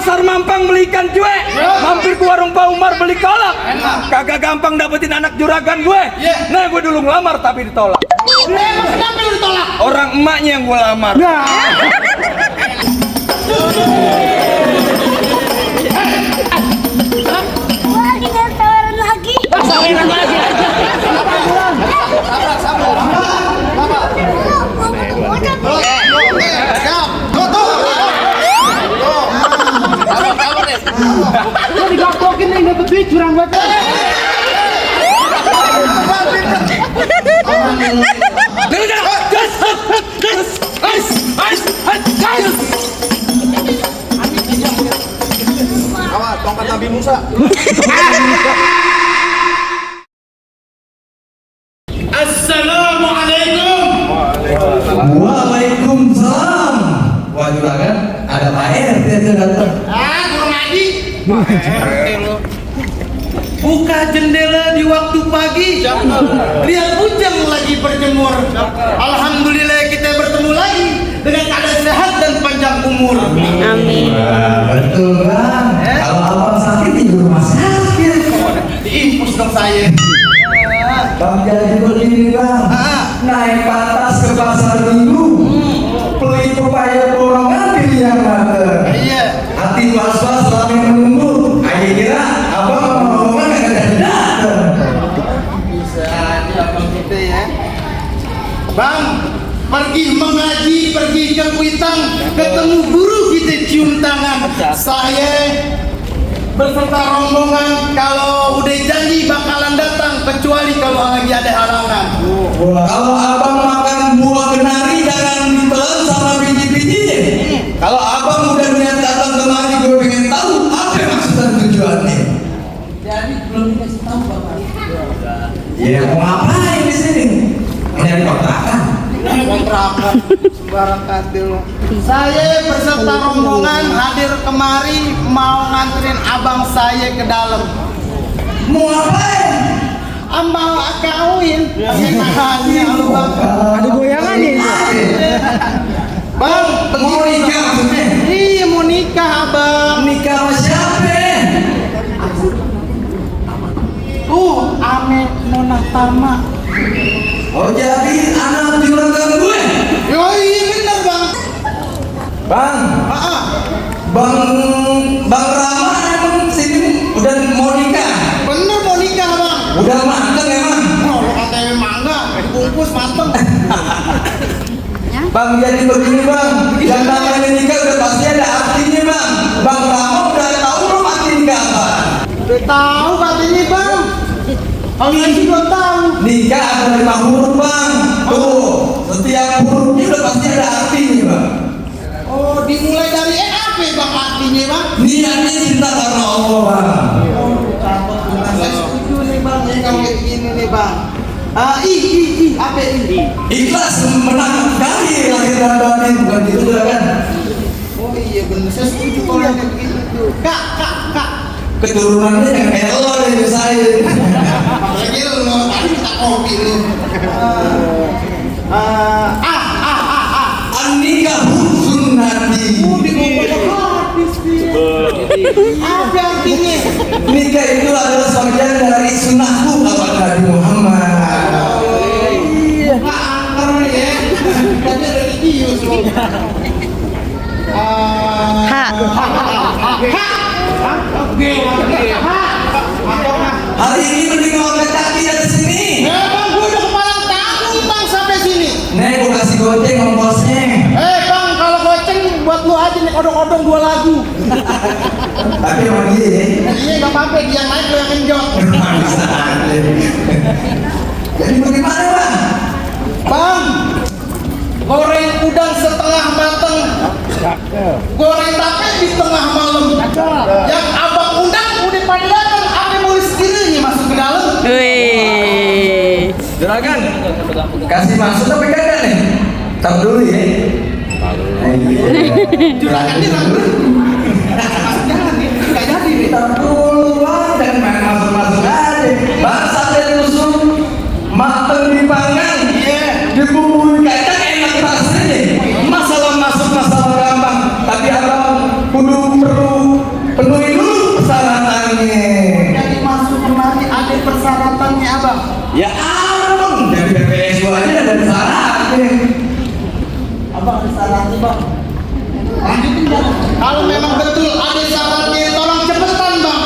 pasar Mampang beli ikan cuek, mampir ke warung Pak Umar beli kolak. Kagak gampang dapetin anak juragan gue. Nah, gue dulu ngelamar tapi ditolak. Kenapa lu ditolak? Orang emaknya yang gue lamar. Wah, tinggal tawaran lagi. Lo digaklokin nih, dapet duit curang banget. Tongkat Nabi Musa. Assalamualaikum. Waalaikumsalam. Wah juragan, ada Pak RT yang datang. Guru ngaji. Buka jendela di waktu pagi. Lihat bujang lagi berjemur. Alhamdulillah kita bertemu lagi dengan keadaan sehat dan panjang umur. Amin. Betul bang. Kalau abang sakit di rumah sakit. Diimpus dong saya. Bang jadi begini bang. Naik patas ke pasar minggu. Beli pepaya borongan pilih yang mateng. Iya. Hati was-was lagi menunggu. Ayo kira abang mau ngomong nggak datang. Bisa aja abang kita ya. Bang, pergi mengaji, pergi ke Kuitang, ketemu guru kita cium tangan. Saya beserta rombongan kalau udah janji bakalan datang kecuali kalau lagi ada halangan. Kalau abang makan buah kenari jangan ditelan sama biji-bijinya. Kalau abang udah niat datang kemari, gue pengen tahu apa maksud dan tujuannya. Jadi belum dikasih tahu bapak. Ya mau ngapain di sini? Nyari kontrakan. Kontrakan sembarang katil. Saya beserta rombongan hadir kemari mau nganterin abang saya ke dalam. Mau ngapain? Mau kawin. Hanya lu bang. Ada goyangan nih. Bang, Mau nikah maksudnya? iya mau nikah abang. Nikah sama siapa? Ame Nona Tama. Oh jadi anak juragan gue? Yo iya bener bang. Bang, Bang Rama emang sini udah mau nikah? Bener mau nikah bang. Udah mateng emang? Oh, lo katanya mangga, bungkus mateng. Bang jadi begini bang, yang namanya nikah udah pasti ada artinya bang. Bang Rama udah tahu belum arti nikah apa? Udah tahu katanya bang. Kalau ngaji belum tahu. Nikah ada 5 huruf bang. Tuh, setiap hurufnya udah pasti ada artinya bang. Oh, dimulai dari apa bang artinya bang? Niatnya cinta karena Allah bang. Saya setuju nih bang, ya kalau kayak gini nih bang. Apa ini? Ikhlas menang kali lahir dan batin, bukan gitu kan? Oh iya bener, saya setuju kalau yang kayak begitu tuh. Kak. Keturunannya yang kayak lo dari saya. Apalagi lo tadi minta kopi lo. An-nikahu sunnati. Apa artinya? Nikah itu adalah sebagian dari sunnahku kata Nabi Muhammad. Iya. Angker ya. Tadi religius lo. Hari ini mending mau kaki dari sini. Ya bang, gue udah kepala tahun bang sampai sini. Nih, gue kasih goceng ongkosnya. Bang, kalau goceng buat lu aja nih odong-odong 2 lagu. Tapi emang dia ya. Iya, gak apa-apa, dia yang naik lu yang kenjot. Jadi bagaimana bang? Bang, goreng udang setengah mateng, goreng tape di tengah malam. Yang abang undang udah pada datang, apa mau sekiranya masuk ke dalam? Wih. Juragan, kasih masuk tapi kagak nih? Tar dulu ya. Juragan dia nggak dulu. Jangan nih, nggak jadi nih. Tar dulu bang, dan main masuk-masuk aja. Bang sate tusuk, mateng dipanggang, dibumbui kacang enak rasanya. Masalah masuk masalah gampang, tapi abang kudu perlu penuhi dulu persyaratannya. Jadi masuk kemari ada persyaratannya abang. Ya abang dari PPSU aja ada syaratnya. Abang ada syaratnya bang. Lanjutin bang. Kalau memang betul ada syaratnya, tolong cepetan bang.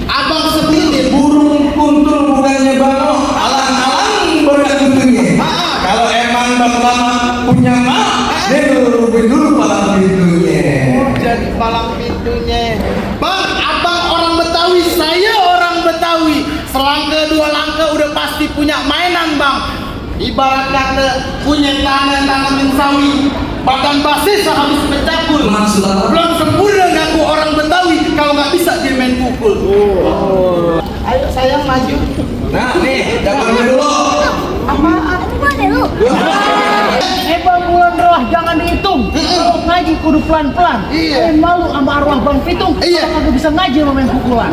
Abang sendiri Burung kuntul bukannya bango, alang-alang berat kuntulnya. Kalau emang bang lama punya mak, dia nurubin dulu palang pintunya. jadi palang pintunya. Bang, abang orang Betawi, saya orang Betawi. Selangkah dua langkah udah pasti punya mainan bang. Ibarat kata punya tanah tanamin sawi, badan basis habis pecakul. Maksud apa? Belum sempurna ngaku orang Betawi kalau nggak bisa dia main pukul. Ayo sayang maju. Nah nih, jangan dulu. Apaan? Mana lu? Bang bulan roh jangan dihitung. Kalau ngaji kudu pelan-pelan. Iya. Malu sama arwah Bang Pitung. Iya. Kalau kagak bisa ngaji sama main pukulan.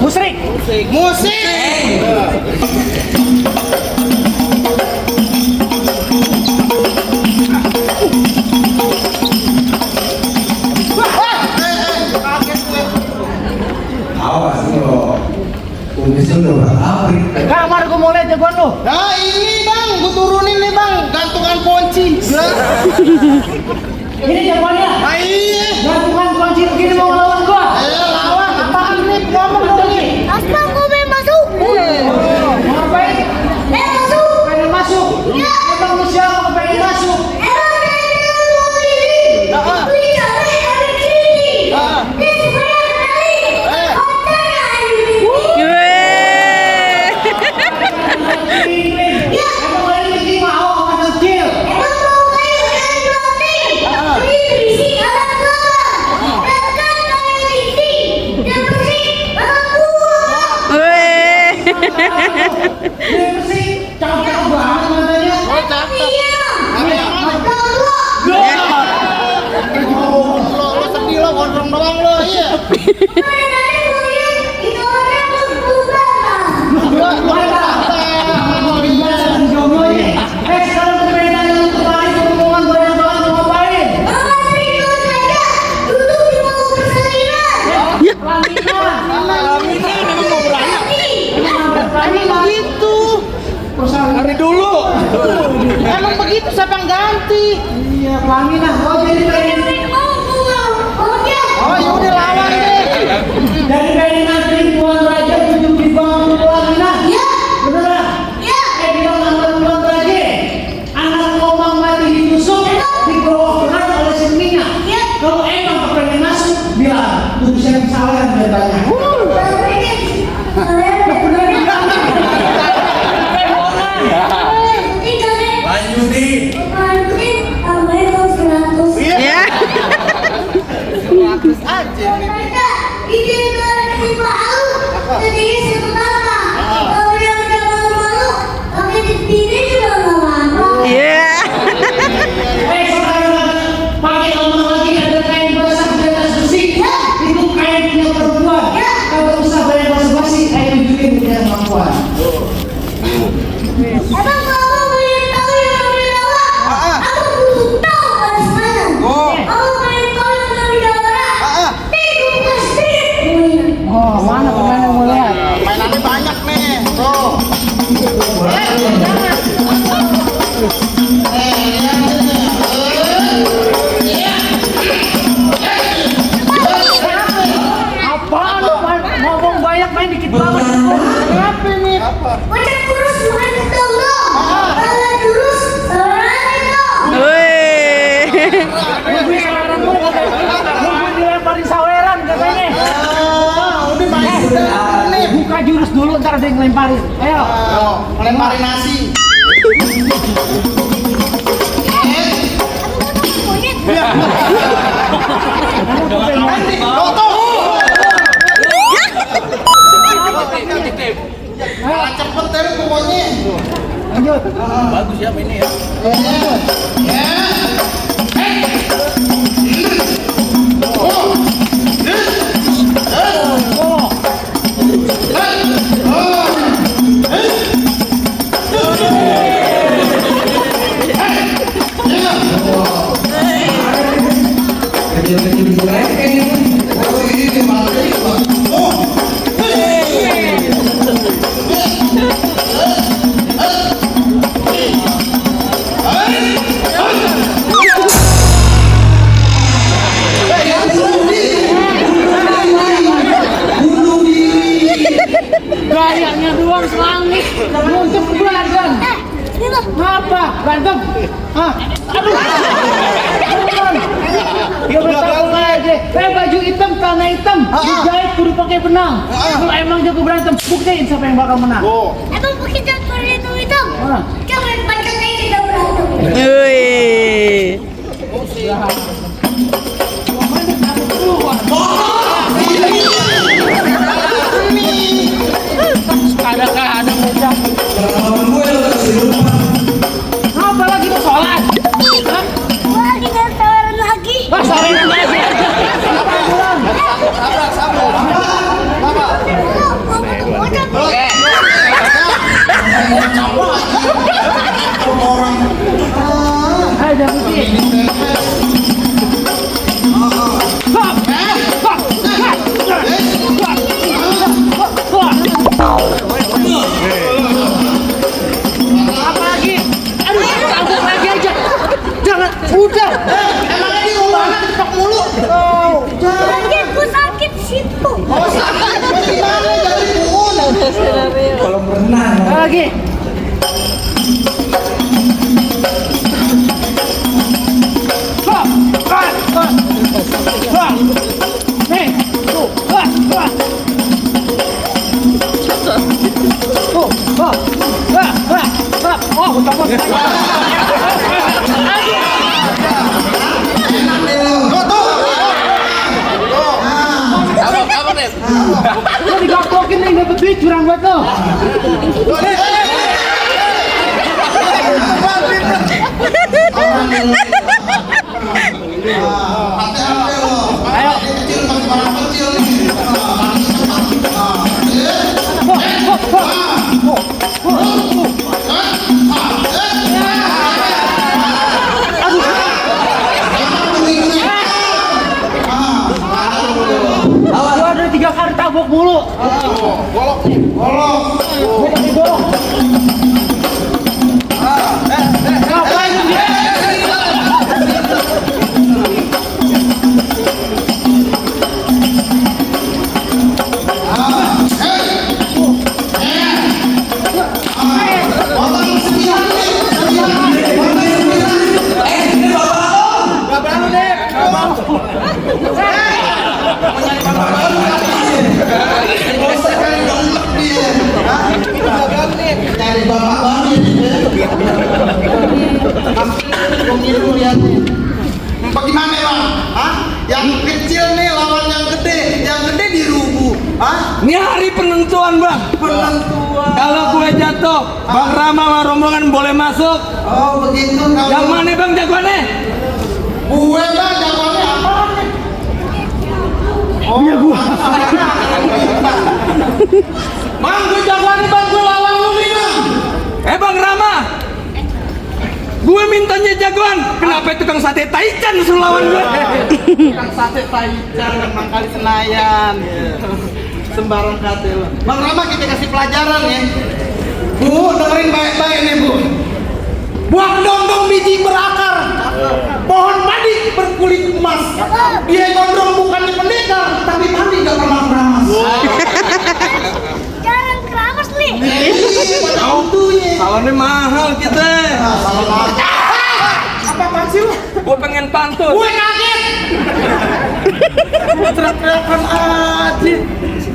Musrik. Musik. Awas lo, kumisnya udah berabrik. Kamar gua mau lihat jagoan lu. Nah ini bang, gue turunin nih bang, gantungan kunci. Ini jagoannya. Nah iya. Gantungan kunci begini mau ngelawan gua. Ayo lawan, apaan nih? Ngomong dong nih. Aspang gue pengen masuk. Mau ngapain? Pengen masuk. Pengen masuk. Ya. Emang lu siapa pengen masuk? Emang pengen dengan mau berdiri. Beli capek ada diri. Dia sebenarnya kali. Otaknya ada di sini. Emang lagi ini mau sama kecil. Emang mau kayak dari blondin. Beli berisik anak gua. Bahkan kayak berisik. Dia berisik anak gua. Dia mesti cakep banget matanya. Iya. Mata gua. Lo sedih lo, gondrong doang lo, iya. Mana tadi gua lihat itu orang tuh Sekarang perbedaan yang kemarin hubungan gue yang kawan mau ngapain? Emang begitu. Hari dulu. Emang begitu siapa yang ganti? Iya, pelaminan. Oh, jadi pengen Oh ya udah lawan deh. dari pengen nganterin Tuan Raja duduk di bangku pelaminan. Beneran? Bilang sama Tuan Raja, anak ngomong mati ditusuk, dibawa berat oleh seninya. Kalau emang pengen masuk, bilang, tuh saya kesalahan dia tanya. Lanjutin. Iya. 100 aja nih. Sekarang pakai omong lagi ada kain basah di atas besi. Itu kain punya perempuan. Kalau usah banyak basa-basi, ayo tunjukin punya perempuan. Abang kalau pengen tahu yang namanya Laura, aku butuh tahu harus mana. Abang pengen tahu yang namanya Laura, tidur ke street. Oh, mana pemain yang mau lihat? Mainannya banyak nih. Tuh. Apaan lu? Ngomong banyak main dikit banget. Kenapa nih? Macam kurus bukan ketemu lo. Kalau kurus, orang itu. Nungguin saweran lu katanya. Nungguin dilemparin saweran katanya. Udah main nih. Buka jurus dulu, ntar ada yang ngelemparin. Ayo. Lemparin nasi. Nanti, Toto. Cepet deh pokoknya. Lanjut. Bagus ya ini ya. Kayak baju hitam, celana hitam, dijahit kudu pakai benang. Kalau emang jago berantem, buktiin siapa yang bakal menang. Emang pakai jakar itu? Ah. Jangan pakai kayak tidak berantem. Ada meja. Pengalaman gue lo kasih lupa. Apa lagi mau sholat? Hah? Wah, kita tawaran lagi. Wah, sholat lagi. Ada putih. Apa lagi? Aduh, tabuk lagi aja. Jangan, udah. Emang ini rumahnya ketok mulu. Lagi aku sakit situ. Gimana jadi buun? Kalau berenang. Apa lagi? Nih, tuh, oh, lo digatokin nih, dapet duit curang buat lo. Ayo. Gua ada 3 kali tabok mulu. Golok. Ngapain lu dia? Cari bapak banget. Pemilu lihat nih. Bagaimana bang? Hah? Yang kecil nih lawan yang gede dirubu. Hah? Ini hari penentuan bang. Penentuan. Kalau gue jatuh, Bang Rama sama rombongan boleh masuk. Oh begitu. Yang mana bang jagoannya? Gue bang jagoannya apa? Oh Iya gua. Bang gue jagoannya bang gue lawan lu nih bang. Bang Rama, gue mintanya jagoan. Kenapa tukang sate Taichan suruh lawan gue? Tukang sate Taichan memang kali Senayan. Sembarang kata lu. Bang Rama kita kasih pelajaran ya. Bu dengerin baik-baik nih bu. Buah dongdong biji berakar. Pohon padi berkulit emas. Dia gondrong bukan di pendekar, tapi padi gak pernah keramas. Jangan keramas nih. Salonnya mahal kita. Apa sih lu? Gue pengen pantun. Gue kaget. Teriak-teriakan aja.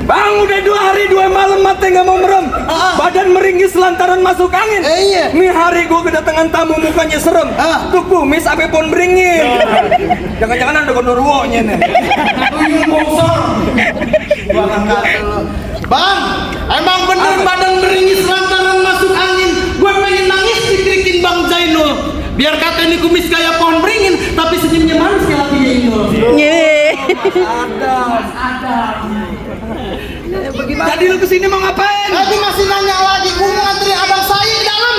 Bang, udah 2 hari 2 malam mati nggak mau merem. Badan meringis lantaran masuk angin. Iya. Nih hari gue kedatangan tamu mukanya serem. Tuh kumis sampai pon beringin. Jangan-jangan ada gondorwonya nih. Tuyul bongsor. Bang, emang bener badan beringis lantaran masuk angin. Gue pengen nangis dikrikin Bang Zainul. Biar kata ini kumis kayak pohon beringin, tapi senyumnya manis kayak laki Zainul. Jadi lu kesini mau ngapain? Tadi masih nanya lagi, gue mau ngantri abang saya di dalam.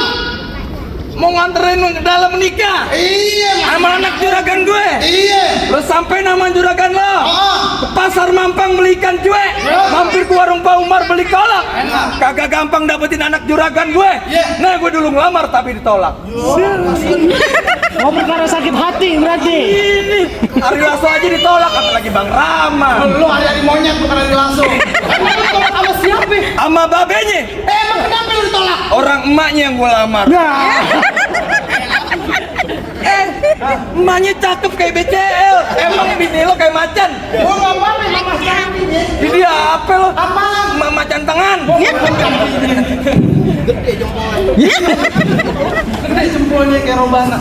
Mau nganterin lu ke dalam nikah? Iya, Sama anak juragan gue. iya. Lu sampai nama juragan lo. Oh, Ke pasar Mampang beli ikan cuek. Mampir ke warung Pak Umar beli kolak. Kagak gampang dapetin anak juragan gue. Nah, gue dulu ngelamar tapi ditolak. Oh, perkara sakit hati berarti. Ini Ari Lasso aja ditolak, apalagi Bang Rama. lu hari-hari monyet bukan hari langsung. Emang lu tolak sama siapa? Sama babenya. Emang kenapa lu ditolak? Orang emaknya yang gue lamar. Nah, Emaknya cakep kayak BCL. Emang bini lo kayak macan. Gua nggak apa-apa sama sekali. Ini apa lo? Apa? Macan tangan. Gede jempolnya. Gede jempolnya kayak Rombana.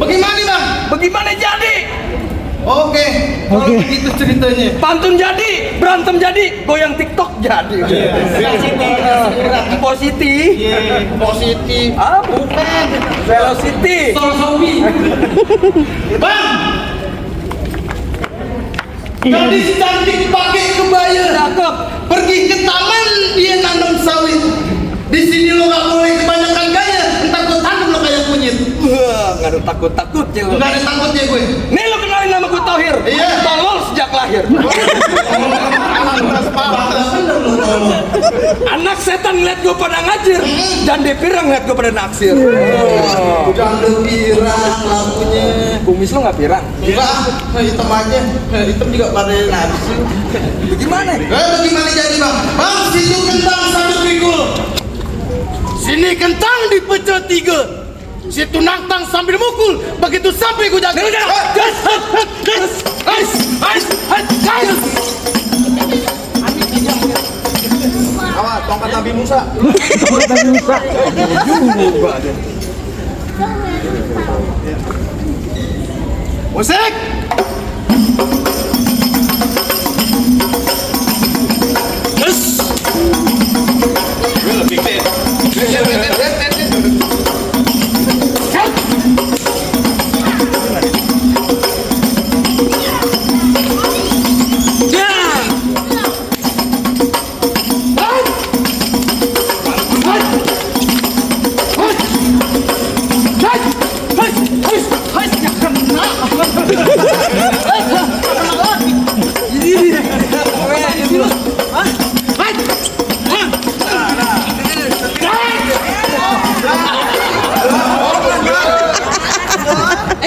Bagaimana bang? Bagaimana jadi? Oke, kalau begitu ceritanya. Pantun jadi, berantem jadi, goyang TikTok jadi. Positif. Positif. Ah, bukan. Velocity. Bang, gadis cantik pakai kebaya, Cakep. pergi ke taman dia nanam sawit. Di sini lo nggak boleh kebanyakan gaya, entar gue tanam lo kayak kunyit. Wah, nggak ada takut-takutnya lo. Nggak ada takutnya gue. Nih lo kenalin nama gue Thohir. Iya. Tolol sejak lahir. Anak setan ngeliat gue pada ngajir, dan pirang ngeliat gue pada naksir. Udah lu pirang lampunya. Kumis lo nggak pirang? Enggak, hitam aja. Hitam juga pada nafsu. Bagaimana? Bagaimana jadi bang? Bang, situ kentang satu pikul. Sini kentang dipecah 3. Situ nantang sambil mukul. Begitu sampai gue jaga. Awas, tongkat Nabi Musa. Musik. Yes.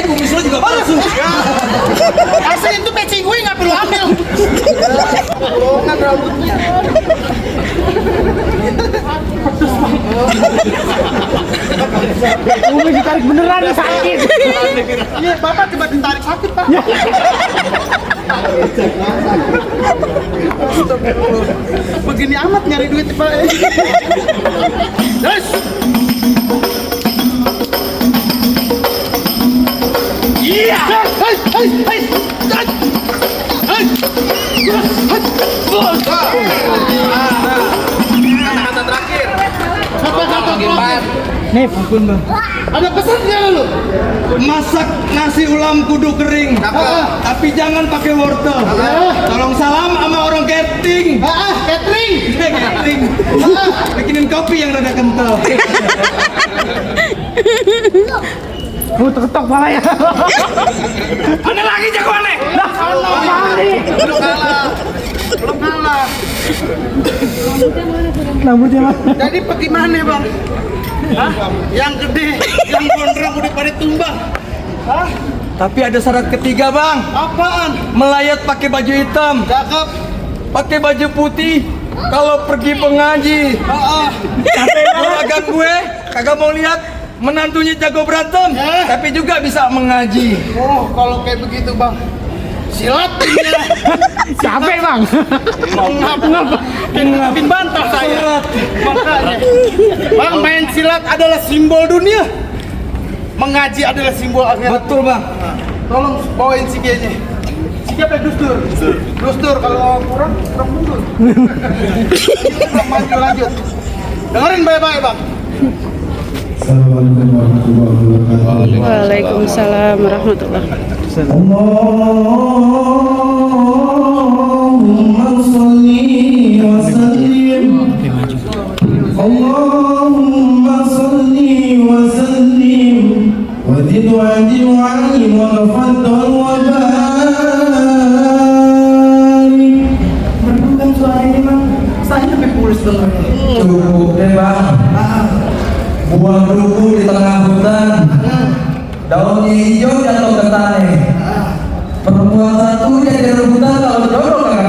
Kumis lo juga palsu. Asli itu peci gue nggak perlu ambil. Bolongan rambutnya. Umi ditarik beneran sakit. Iya, bapak coba ditarik sakit pak. Begini amat nyari duit pak. Yes. Iya. Kata terakhir. Nih, ampun bang. Ada pesannya lu? Masak nasi ulam kudu kering. Tapi jangan pakai wortel. Tolong salam sama orang catering. Catering. Catering. Bikinin kopi yang rada kental. Ketok pala ya. Ada lagi jagoannya. Belum kalah. Rambutnya mana? Jadi bagaimana bang? Yang gede, yang gondrong udah pada tumbang. Tapi ada syarat ketiga bang. Apaan? Melayat pakai baju hitam, Cakep. pakai baju putih. Kalau pergi pengaji, juragan gue kagak mau lihat menantunya jago berantem, tapi juga bisa mengaji. Oh, kalau kayak begitu bang, silat ya. Capek bang. Ngapin bantah saya. Makanya, bang main silat adalah simbol dunia, mengaji adalah simbol akhirat. Betul bang. Tolong bawain si G-nya. Siapa Dustur? Dustur kalau kurang mundur. Maju lanjut. Dengerin baik-baik bang. Assalamualaikum warahmatullahi wabarakatuh. Waalaikumsalam warahmatullahi wabarakatuh. Allahumma sholli wa sallim. Allahumma sholli wa sallim wa zid wa ajil wa alim wa tafaddal wa barik. Merdukan suara ini bang. Saya sampai pulis dengarnya. Cukup deh bang. Buang kerupuk di tengah hutan, daunnya hijau jatuh ke tanah. Perempuan satu jadi rebutan kalau jodoh kagak